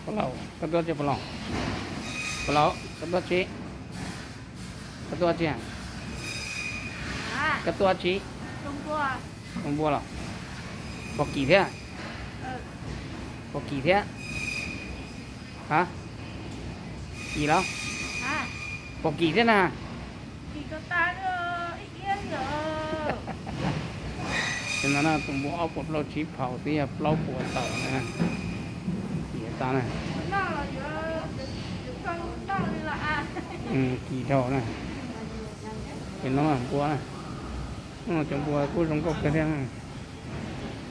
Pov laus, koj tuaj tsi pov laus? Pov laus, koj tuaj tsi? Koj tuaj tsi? Koj tuaj tsi? Ua npua los? Pom kim thiab? Pom kim thiab? Ha? Kim los? Pom kim thiab na? Ces no na, tus npua ob puas plaub tsib phaus twb yog plaub puas tawm na. Kim tas na. Kim dhau na. Ces no npua na. Cov npua kuj zoo nkauj kawg thiab.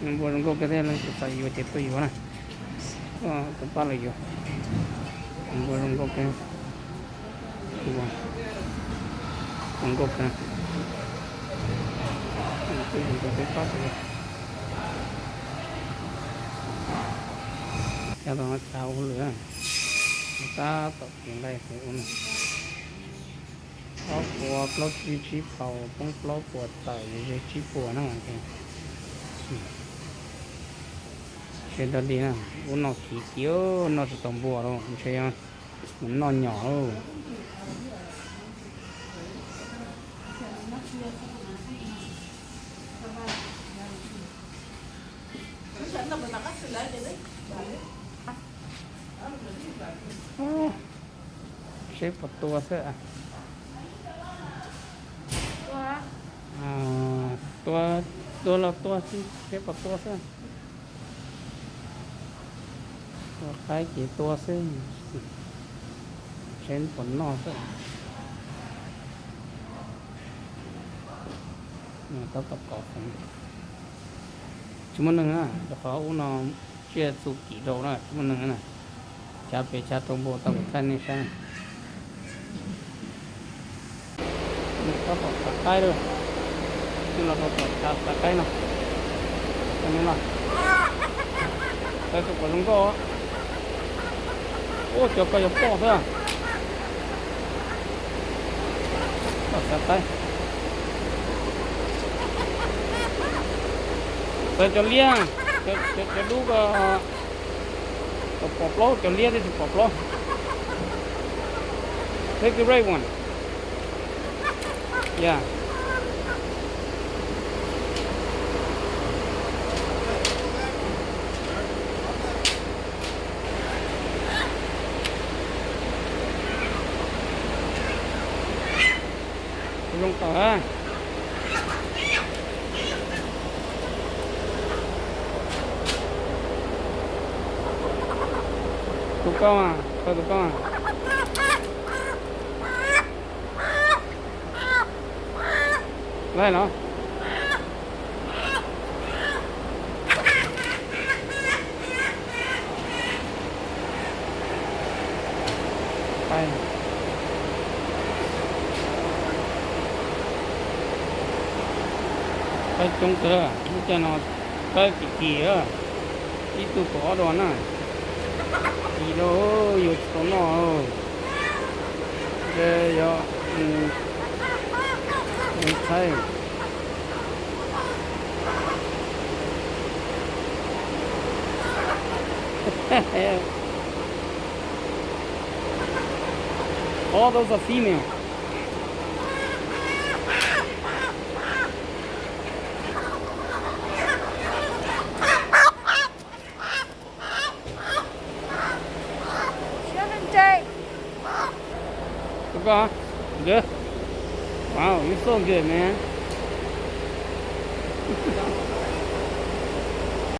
Npua zoo nkauj kawg thiab, leej twg xav yuav ces tuaj yuav na. Tuaj pab lawv yuav. Npua zoo nkauj kawg. Zoo nkauj kawg. Peb pab lawv yuav. Cov tom no chav ua hauj lwm, tab tom tiv nqaij ua no. Ob puas plaub tsib tsib phaus poob plaub puas tawm, ze tsib puas na. Seb dog dig na, ub no kiv kiv noj tsis tau npua lawm, ntshe mus noj nyom lawm. Seb puas tua xwb. Tua, tua los tua xwb, seb puas tua xwb. Tua qaib ces tua xwb, seb puas noj xwb. Tab tom kov feem. Tsis muaj neeg na, rau qhov ub no tsiaj txhu kim dhau na, tsis muaj neeg na. Chav pem chav rau npua tau kuv thaij nej saib na. Tab tom xav qaib lawm, nej los rau tom chav xav qaib no. Xav kom zoo nkauj. Ub, cov ko yog poj xwb. Xav qaib. Xav cov liab, cov dub ko, cov pom plaub, cov liab thiab tsis pom plaub. Take the red one. Yeah. Zoo tawm. Tus koj, koj tus koj. Laij los. Qaib, qaib coob kawg, lub caij no qaib kim kim, ib tug kaum ob duas na. Kim rau, yuav tsis tau noj. Ntshe yog mus thaij. All those are female. Tus koj, good. Wow, you're so good, man.